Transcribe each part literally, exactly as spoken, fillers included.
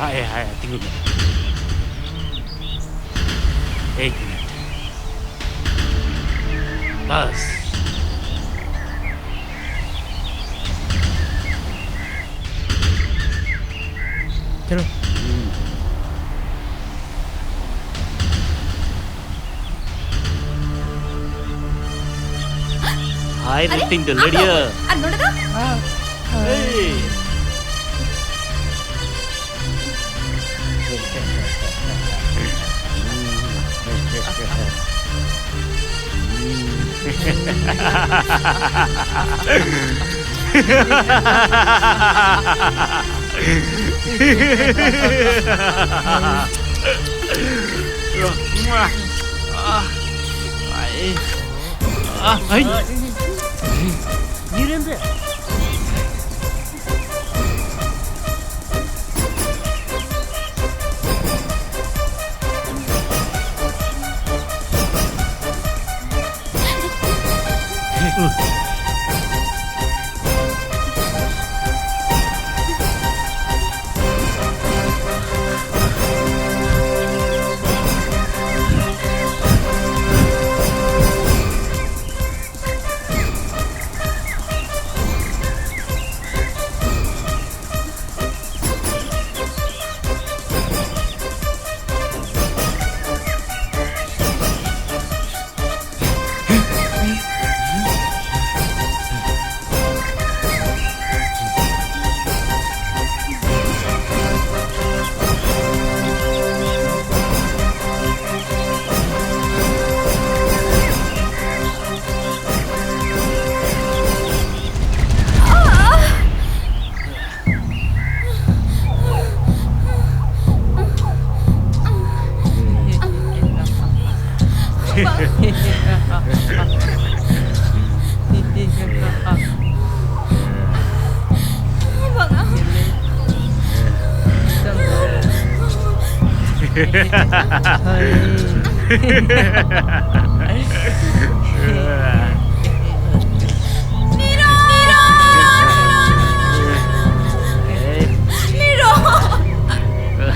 ᱦᱟᱭ, ᱦᱟᱭ, ᱛᱤᱸᱜᱩ ᱢᱮ᱾ ᱮᱠ ᱢᱤᱱᱤᱴ᱾ ᱵᱟᱥ᱾ ᱪᱚᱞᱚ᱾ ᱦᱟᱭ ᱟᱨᱮ, ᱨᱤᱛᱤᱧ ᱟᱢ ᱫᱚ ᱫᱟᱹᱞᱟᱹᱲᱤᱭᱟᱹ᱾ ᱚᱠᱚᱭ? ᱟᱨ ᱱᱚᱰᱮ ᱫᱚ? ᱮᱭ᱾ ᱧᱤᱨᱮᱱ ᱫᱚ᱾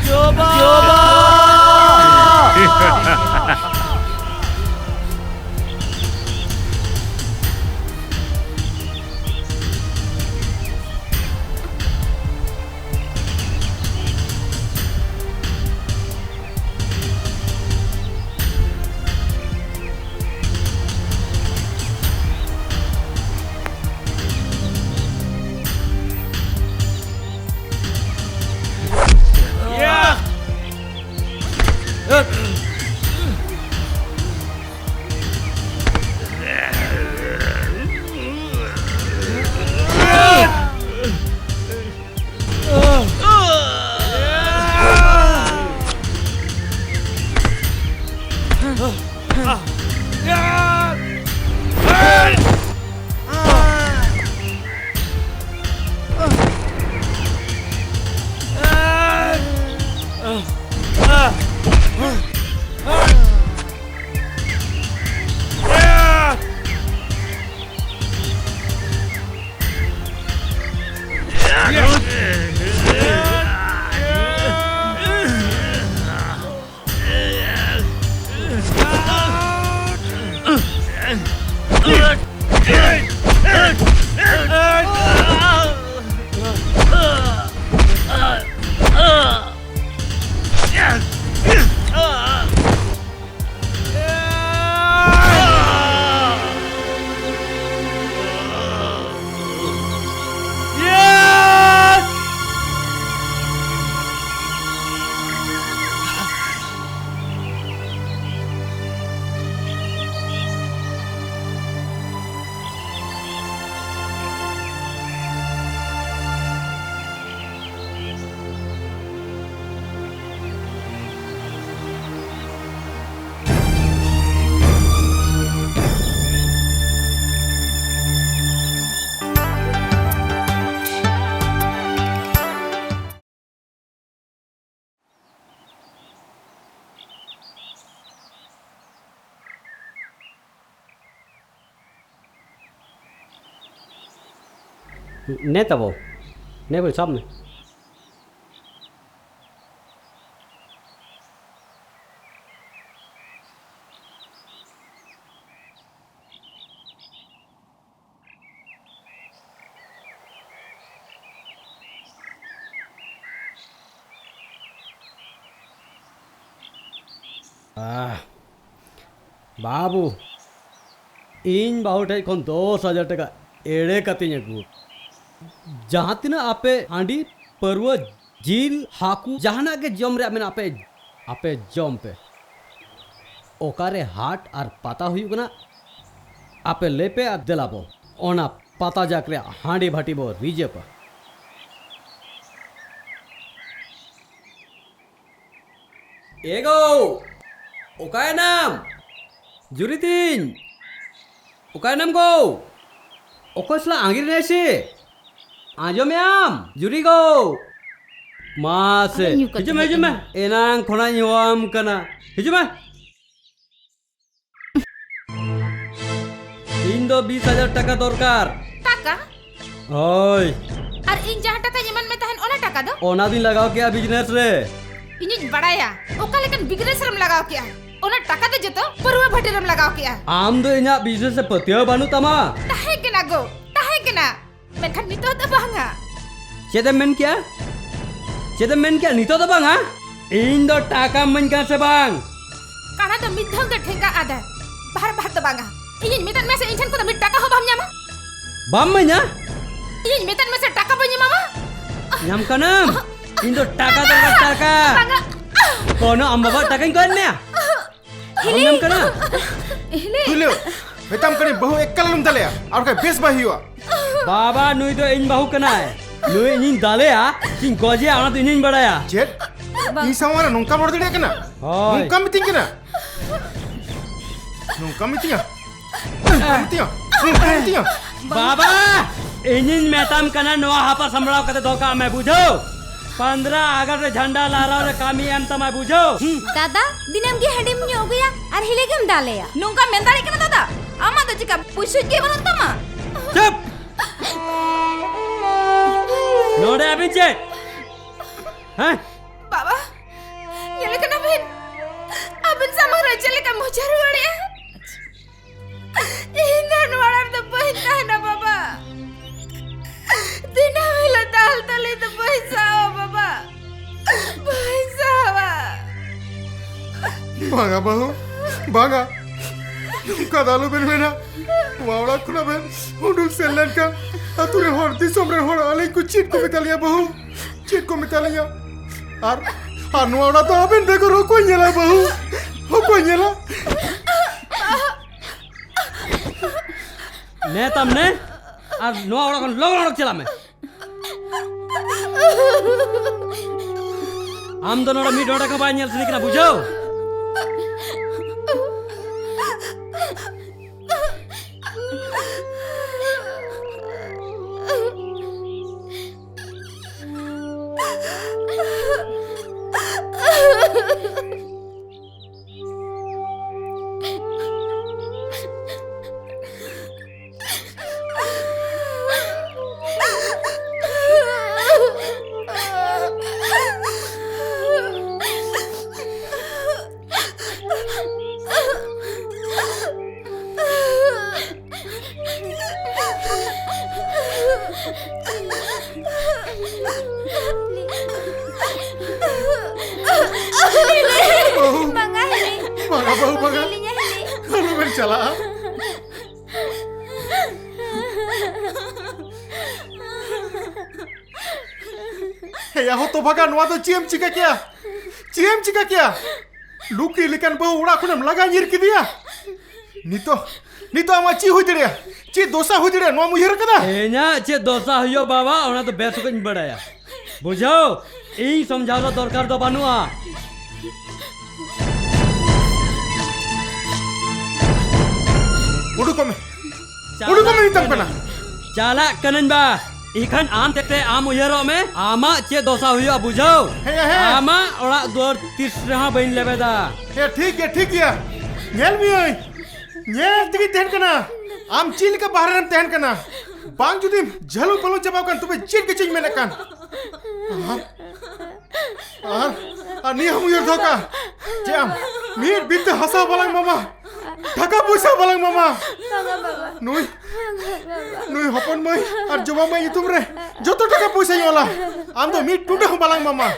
ᱡᱚᱵᱟ! ᱡᱚᱵᱟ! ᱱᱮ ᱛᱟᱵᱚ, ᱱᱮ ᱵᱚᱞᱮ ᱥᱟᱵ ᱢᱮ᱾ ᱟᱦ, ᱵᱟᱹᱵᱩ, ᱤᱧ ᱵᱟᱹᱦᱩ ᱴᱷᱮᱡ ᱠᱷᱚᱱ ᱫᱚᱥ ᱦᱟᱡᱟᱨ ᱴᱟᱠᱟ ᱮᱲᱮ ᱠᱟᱛᱮᱧ ᱟᱹᱜᱩ᱾ ᱡᱟᱦᱟᱸ ᱛᱤᱱᱟᱹᱜ ᱟᱯᱮ ᱦᱟᱺᱰᱤ, ᱯᱟᱹᱨᱣᱟᱹ, ᱡᱤᱞ, ᱦᱟᱹᱠᱩ, ᱡᱟᱦᱟᱱᱟᱜ ᱜᱮ ᱡᱚᱢ ᱨᱮᱭᱟᱜ ᱢᱮᱱᱟᱜ, ᱟᱯᱮ, ᱟᱯᱮ ᱡᱚᱢ ᱯᱮ᱾ ᱚᱠᱟᱨᱮ ᱦᱟᱴ ᱟᱨ ᱯᱟᱛᱟ ᱦᱩᱭᱩᱜ ᱠᱟᱱᱟ, ᱟᱯᱮ ᱞᱟᱹᱭ ᱯᱮ ᱟᱨ ᱫᱮᱞᱟ ᱵᱚ, ᱚᱱᱟ ᱯᱟᱛᱟ ᱡᱟᱠ ᱨᱮᱭᱟᱜ ᱦᱟᱺᱰᱤ ᱵᱷᱟᱹᱴᱤ ᱵᱚ ᱨᱤᱡᱟᱹᱵᱟ᱾ ᱮ ᱜᱳ! ᱚᱠᱟᱭᱮᱱᱟᱢ? ᱡᱩᱨᱤ ᱛᱤᱧ! ᱚᱠᱟᱭᱮᱱᱟᱢ ᱜᱳ? ᱚᱠᱚᱭ ᱥᱟᱞᱟᱜ ᱟᱸᱜᱤᱨ ᱮᱱᱟᱭ ᱥᱮ? ᱟᱸᱡᱚᱢᱮᱜ ᱟᱢ? ᱡᱩᱨᱤ ᱜᱳ! ᱢᱟ ᱥᱮ, ᱟᱫᱚ ᱧᱩ ᱠᱟᱛᱮ ᱦᱤᱡᱩᱜ ᱢᱮ, ᱦᱮᱡ ᱦᱤᱡᱩᱜ ᱢᱮ᱾ ᱮᱱᱟ᱾ ᱮᱱᱟᱝ ᱠᱷᱚᱱᱟᱜ ᱤᱧ ᱦᱚᱦᱚᱣᱟᱢ ᱠᱟᱱᱟ᱾ ᱦᱤᱡᱩᱜ ᱢᱮ᱾ ᱤᱧ ᱫᱚ ᱵᱤᱥ ᱦᱟᱡᱟᱨ ᱴᱟᱠᱟ ᱫᱚᱨᱠᱟᱨ᱾ ᱴᱟᱠᱟ? ᱦᱳᱭ᱾ ᱟᱨ ᱤᱧ ᱡᱟᱦᱟᱸ ᱴᱟᱠᱟᱧ ᱮᱢᱟᱫ ᱢᱮ ᱛᱟᱦᱮᱱ, ᱚᱱᱟ ᱴᱟᱠᱟ ᱫᱚ? ᱚᱱᱟ ᱫᱩᱧ ᱞᱟᱜᱟᱣ ᱠᱮᱜᱼᱟ ᱵᱤᱡᱽᱱᱮᱥ ᱨᱮ᱾ ᱤᱧᱤᱧ ᱵᱟᱲᱟᱭᱟ ᱚᱠᱟ ᱞᱮᱠᱟᱱ ᱵᱤᱡᱽᱱᱮᱥ ᱨᱮᱢ ᱞᱟᱜᱟᱣ ᱠᱮᱜᱼᱟ᱾ ᱚᱱᱟ ᱴᱟᱠᱟ ᱫᱚ ᱡᱚᱛᱚ ᱯᱟᱹᱨᱣᱟᱹ ᱵᱷᱟᱹᱴᱤ ᱨᱮᱢ ᱞᱟᱜᱟᱣ ᱠᱮᱜᱼᱟ᱾ ᱟᱢ ᱫᱚ ᱤᱧᱟᱜ ᱵᱤᱡᱽᱱᱮᱥ ᱨᱮ ᱯᱟᱹᱛᱭᱟᱹᱣ ᱵᱟᱹᱱᱩᱜ ᱛᱟᱢᱟ? ᱛᱟᱦᱮᱸ ᱠᱟᱱᱟ ᱜᱳ, ᱛᱟᱦᱮᱸ ᱠᱟᱱᱟ, ᱢᱮᱱᱠᱷᱟᱱ ᱱᱤᱛᱚᱜ ᱫᱚ ᱵᱟᱝᱟ᱾ ᱪᱮᱫ ᱮᱢ ᱢᱮᱱ ᱠᱮᱜᱼᱟ? ᱪᱮᱫ ᱮᱢ ᱢᱮᱱ ᱠᱮᱜᱼᱟ? ᱱᱤᱛᱚᱜ ᱫᱚ ᱵᱟᱝᱟ? ᱤᱧ ᱫᱚ ᱴᱟᱠᱟᱢ ᱤᱢᱟᱹᱧ ᱠᱟᱱᱟ ᱥᱮ ᱵᱟᱝ? ᱠᱟᱬᱟ ᱫᱚ ᱢᱤᱫ ᱫᱷᱟᱣ ᱜᱮ ᱴᱷᱮᱝᱜᱟ ᱟᱫᱟᱭ, ᱵᱟᱨ ᱵᱟᱨ ᱫᱚ ᱵᱟᱝᱟ᱾ ᱤᱧᱤᱧ ᱢᱮᱛᱟᱫ ᱢᱮᱭᱟ ᱥᱮ, ᱤᱧ ᱴᱷᱮᱱ ᱠᱷᱚᱱ ᱫᱚ ᱢᱤᱫ ᱴᱟᱠᱟ ᱦᱚᱸ ᱵᱟᱢ ᱧᱟᱢᱟ᱾ ᱵᱟᱢ ᱤᱢᱟᱹᱧᱟ? ᱤᱧᱤᱧ ᱢᱮᱛᱟᱫ ᱢᱮᱭᱟ ᱥᱮ, ᱴᱟᱠᱟ ᱵᱟᱹᱧ ᱮᱢᱟᱢᱟ᱾ ᱧᱟᱢ ᱠᱟᱱᱟᱢ? ᱤᱧ ᱫᱚ ᱴᱟᱠᱟ ᱫᱚᱨᱠᱟᱨ, ᱴᱟᱠᱟ᱾ ᱵᱟᱝᱟ᱾ ᱠᱳᱱᱳ ᱟᱢ ᱵᱟᱵᱟ ᱴᱟᱠᱟᱧ ᱠᱚᱭᱮᱫ ᱢᱮᱭᱟ? ᱦᱤᱞᱤ! ᱟᱢᱮᱢ ᱠᱟᱱᱟ? ᱦᱤᱞᱤ! ᱦᱤᱞᱤ! ᱢᱮᱛᱟᱢ ᱠᱟᱹᱱᱟᱹᱧ, ᱵᱟᱹᱦᱩ ᱮᱠᱟᱞ ᱟᱞᱚᱢ ᱫᱟᱞᱮᱭᱟ, ᱟᱨ ᱵᱟᱠᱷᱟᱡ ᱵᱮᱥ ᱵᱟᱭ ᱦᱩᱭᱩᱜᱼᱟ᱾ ᱵᱟᱵᱟ, ᱱᱩᱭ ᱫᱚ ᱤᱧ ᱵᱟᱹᱦᱩ ᱠᱟᱱᱟᱭ᱾ ᱱᱩᱭ ᱤᱧᱤᱧ ᱫᱟᱞᱮᱭᱟ, ᱪᱮᱧ ᱜᱚᱡᱮᱭᱟ, ᱚᱱᱟ ᱫᱚ ᱤᱧᱤᱧ ᱵᱟᱲᱟᱭᱟ᱾ ᱪᱮᱫ? ᱵᱟᱝ᱾ ᱤᱧ ᱥᱟᱢᱟᱝ ᱨᱮ ᱱᱚᱝᱠᱟᱢ ᱨᱚᱲ ᱫᱟᱲᱮᱭᱟᱜ ᱠᱟᱱᱟ? ᱦᱳᱭ᱾ ᱱᱚᱝᱠᱟᱢ ᱢᱤᱛᱟᱹᱧ ᱠᱟᱱᱟ? ᱱᱚᱝᱠᱟᱢ ᱢᱤᱛᱟᱹᱧᱟ? ᱱᱚᱝᱠᱟᱢ ᱢᱤᱛᱟᱹᱧᱟ? ᱱᱚᱝᱠᱟᱢ ᱢᱤᱛᱟᱹᱧᱟ? ᱵᱟᱵᱟ, ᱤᱧᱤᱧ ᱢᱮᱛᱟᱢ ᱠᱟᱱᱟ, ᱱᱚᱣᱟ ᱦᱟᱯᱟ ᱥᱟᱢᱵᱲᱟᱣ ᱠᱟᱛᱮ ᱫᱚᱦᱚ ᱠᱟᱜ ᱢᱮ, ᱵᱩᱡᱷᱟᱹᱣ? ᱯᱚᱱᱫᱽᱨᱟ ᱟᱜᱚᱥᱴ ᱨᱮ ᱡᱷᱟᱱᱰᱟ ᱞᱟᱦᱨᱟᱣ ᱨᱮ ᱠᱟᱹᱢᱤ ᱮᱢ ᱛᱟᱢᱟᱭ, ᱵᱩᱡᱷᱟᱹᱣ? ᱦᱩᱸ᱾ ᱫᱟᱫᱟ, ᱫᱤᱱᱟᱹᱢ ᱜᱮ ᱦᱟᱺᱰᱤᱢ ᱧᱩ ᱟᱹᱜᱩᱭᱟ ᱟᱨ ᱦᱤᱞᱤ ᱜᱮᱢ ᱫᱟᱞᱮᱭᱟ᱾ ᱱᱚᱝᱠᱟᱢ ᱢᱮᱱ ᱫᱟᱲᱮᱭᱟᱜ ᱠᱟᱱᱟ ᱫᱟᱫᱟ? ᱟᱢᱟᱜ ᱫᱚ ᱪᱮᱠᱟ ᱯᱩᱭᱥᱟᱹ ᱜᱮ ᱵᱟᱹᱱᱩᱜ ᱛᱟᱢᱟ? ᱪᱩᱯ! ᱱᱚᱰᱮ ᱟᱹᱵᱤᱱ ᱪᱮᱫ? ᱦᱮᱸ? ᱵᱟᱵᱟ, ᱧᱮᱞᱮ ᱠᱟᱱᱟ ᱵᱤᱱ? ᱟᱹᱵᱤᱱ ᱥᱟᱢᱟᱝ ᱨᱮ ᱪᱮᱫ ᱞᱮᱠᱟ ᱢᱚᱪᱟ ᱨᱩᱣᱟᱹᱲᱮᱜᱼᱟ? ᱤᱧ ᱫᱚ ᱱᱚᱣᱟ ᱚᱲᱟᱜ ᱨᱮᱫᱚ ᱵᱟᱹᱧ ᱛᱟᱦᱮᱱᱟ, ᱵᱟᱵᱟ᱾ ᱫᱤᱱᱟᱹᱢ ᱦᱤᱞᱳᱜ ᱫᱟᱞ ᱛᱟᱞᱮ ᱫᱚ ᱵᱟᱹᱧ ᱥᱟᱦᱟᱣᱟ, ᱵᱟᱵᱟ᱾ ᱵᱟᱹᱧ ᱥᱟᱦᱟᱣᱟ᱾ ᱵᱟᱝᱟ ᱵᱟᱹᱦᱩ, ᱵᱟᱝᱟ᱾ ᱱᱚᱝᱠᱟ ᱫᱚ ᱟᱞᱚᱵᱮᱱ ᱢᱮᱱᱟ᱾ ᱱᱚᱣᱟ ᱚᱲᱟᱜ ᱠᱷᱚᱱᱟᱜ ᱵᱮᱱ ᱩᱰᱩᱠ ᱥᱮᱱ ᱞᱮᱱᱠᱷᱟᱱ ᱟᱹᱛᱩ ᱨᱮᱱ ᱦᱚᱲ, ᱫᱤᱥᱚᱢ ᱨᱮᱱ ᱦᱚᱲ ᱟᱹᱞᱤᱧ ᱠᱚ ᱪᱮᱫ ᱠᱚ ᱢᱮᱛᱟ ᱞᱤᱧᱟ ᱵᱟᱹᱦᱩ? ᱪᱮᱫ ᱠᱚ ᱢᱮᱛᱟ ᱞᱤᱧᱟ? ᱟᱨ, ᱟᱨ ᱱᱚᱣᱟ ᱚᱲᱟᱜ ᱫᱚ ᱟᱵᱮᱱ ᱵᱮᱜᱚᱨ ᱚᱠᱚᱭ ᱧᱮᱞᱟ ᱵᱟᱹᱦᱩ? ᱚᱠᱚᱭ ᱧᱮᱞᱟ? ᱱᱮ ᱛᱟᱢ ᱱᱮ, ᱟᱨ ᱱᱚᱣᱟ ᱚᱲᱟᱜ ᱠᱷᱚᱱ ᱞᱚᱜᱚᱱ ᱚᱰᱚᱠ ᱪᱟᱞᱟᱜ ᱢᱮ᱾ ᱟᱢ ᱫᱚ ᱱᱚᱰᱮ ᱢᱤᱫ ᱰᱚᱸᱰᱮ ᱠᱚ ᱵᱟᱭ ᱧᱮᱞ ᱥᱟᱱᱟᱧ ᱠᱟᱱᱟ, ᱵᱩᱡᱷᱟᱹᱣ? ᱵᱟᱹᱦᱩ᱾ ᱵᱟᱝᱟ, ᱦᱤᱞᱤ᱾ ᱵᱟᱝᱟ, ᱵᱟᱹᱦᱩ, ᱵᱟᱝᱟ᱾ ᱦᱤᱞᱤᱧᱟ, ᱦᱤᱞᱤ᱾ ᱟᱞᱚᱵᱮᱱ ᱪᱟᱞᱟᱜᱼᱟ᱾ ᱦᱮᱭᱟ ᱦᱚᱛᱚ ᱵᱷᱟᱜᱟ, ᱱᱚᱣᱟ ᱫᱚ ᱪᱮᱫ ᱮᱢ ᱪᱤᱠᱟ ᱠᱮᱭᱟ? ᱪᱮᱫ ᱮᱢ ᱪᱤᱠᱟ ᱠᱮᱭᱟ? ᱞᱩᱠᱤ ᱞᱮᱠᱟᱱ ᱵᱟᱹᱦᱩ ᱚᱲᱟᱜ ᱠᱷᱚᱱᱮᱢ ᱞᱟᱜᱟ ᱧᱤᱨ ᱠᱮᱫᱮᱭᱟ᱾ ᱱᱤᱛᱚᱜ, ᱱᱤᱛᱚᱜ ᱟᱢᱟᱜ ᱪᱮᱫ ᱦᱩᱭ ᱫᱟᱲᱮᱭᱟᱜᱼᱟ? ᱪᱮᱫ ᱫᱚᱥᱟ ᱦᱩᱭ ᱫᱟᱲᱮᱭᱟᱜᱼᱟ, ᱱᱚᱣᱟᱢ ᱩᱭᱦᱟᱹᱨ ᱟᱠᱟᱫᱟ? ᱤᱧᱟᱹᱜ ᱪᱮᱫ ᱫᱚᱥᱟ ᱦᱩᱭᱩᱜᱼᱟ ᱵᱟᱵᱟ, ᱚᱱᱟ ᱫᱚ ᱵᱮᱥ ᱚᱠᱚᱡ ᱤᱧ ᱵᱟᱲᱟᱭᱟ᱾ ᱵᱩᱡᱷᱟᱹᱣ, ᱤᱧ ᱥᱚᱢᱡᱷᱟᱣ ᱫᱚ ᱫᱚᱨᱠᱟᱨ ᱫᱚ ᱵᱟᱹᱱᱩᱜᱼᱟ᱾ ᱩᱰᱩᱠᱚᱜ ᱢᱮ᱾ ᱩᱰᱩᱠᱚᱜ ᱢᱮ ᱢᱮᱛᱟᱢ ᱠᱟᱱᱟ᱾ ᱪᱟᱞᱟᱜ ᱠᱟᱹᱱᱟᱹᱧ ᱵᱟ᱾ ᱤᱠᱷᱟᱹᱱ ᱟᱢ ᱛᱮᱫ ᱛᱮ ᱟᱢ ᱩᱭᱦᱟᱹᱨᱚᱜ ᱢᱮ, ᱟᱢᱟᱜ ᱪᱮᱫ ᱫᱚᱥᱟ ᱦᱩᱭᱩᱜᱼᱟ ᱵᱩᱡᱷᱟᱹᱣ? ᱦᱮᱸ, ᱦᱮᱸ᱾ ᱟᱢᱟᱜ ᱚᱲᱟᱜ ᱫᱩᱣᱟᱹᱨ ᱛᱤᱥ ᱨᱮᱦᱚᱸ ᱵᱟᱹᱧ ᱞᱮᱵᱮᱫᱟ᱾ ᱦᱮᱸ, ᱴᱷᱤᱠ ᱜᱮᱭᱟ, ᱴᱷᱤᱠ ᱜᱮᱭᱟ᱾ ᱧᱮᱞ ᱢᱤᱭᱟᱹᱧ, ᱧᱮᱞ ᱛᱮᱜᱮᱧ ᱛᱟᱦᱮᱱ ᱠᱟᱱᱟ᱾ ᱟᱢ ᱪᱮᱫ ᱞᱮᱠᱟ ᱵᱟᱦᱨᱮ ᱨᱮᱢ ᱛᱟᱦᱮᱱ ᱠᱟᱱᱟ? ᱵᱟᱝ ᱡᱩᱫᱤᱢ ᱡᱷᱟᱹᱞᱩ ᱯᱟᱹᱞᱩ ᱪᱟᱵᱟᱣ ᱠᱟᱱ, ᱛᱚᱵᱮ ᱪᱮᱫ ᱜᱮᱪᱚᱧ ᱢᱮᱱᱮᱫ ᱠᱟᱱ᱾ ᱟᱨ, ᱟᱨ, ᱟᱨ ᱱᱤᱭᱟᱹ ᱦᱚᱸᱢ ᱩᱭᱦᱟᱹᱨ ᱫᱚᱦᱚ ᱠᱟᱜᱼᱟ ᱡᱮ ᱟᱢ ᱢᱤᱫ ᱵᱤᱛᱟᱹ ᱦᱟᱥᱟ ᱵᱟᱞᱟᱝ ᱢᱟᱢᱟ, ᱴᱟᱠᱟ ᱯᱚᱭᱥᱟ ᱵᱟᱞᱟᱝ ᱢᱟᱢᱟ᱾ ᱵᱟᱝᱟ, ᱵᱟᱵᱟ᱾ ᱱᱩᱭ, ᱵᱟᱝᱟ, ᱵᱟᱵᱟ᱾ ᱱᱩᱭ ᱦᱚᱯᱚᱱ ᱢᱟᱹᱭ ᱟᱨ ᱡᱚᱢᱟ ᱢᱟᱹᱭ ᱧᱩᱛᱩᱢ ᱨᱮ ᱡᱚᱛᱚ ᱴᱟᱠᱟ ᱯᱚᱭᱥᱟᱧ ᱚᱞᱟ᱾ ᱟᱢ ᱫᱚ ᱢᱤᱫ ᱴᱩᱰᱟᱹ ᱦᱚᱸ ᱵᱟᱞᱟᱝ ᱢᱟᱢᱟ᱾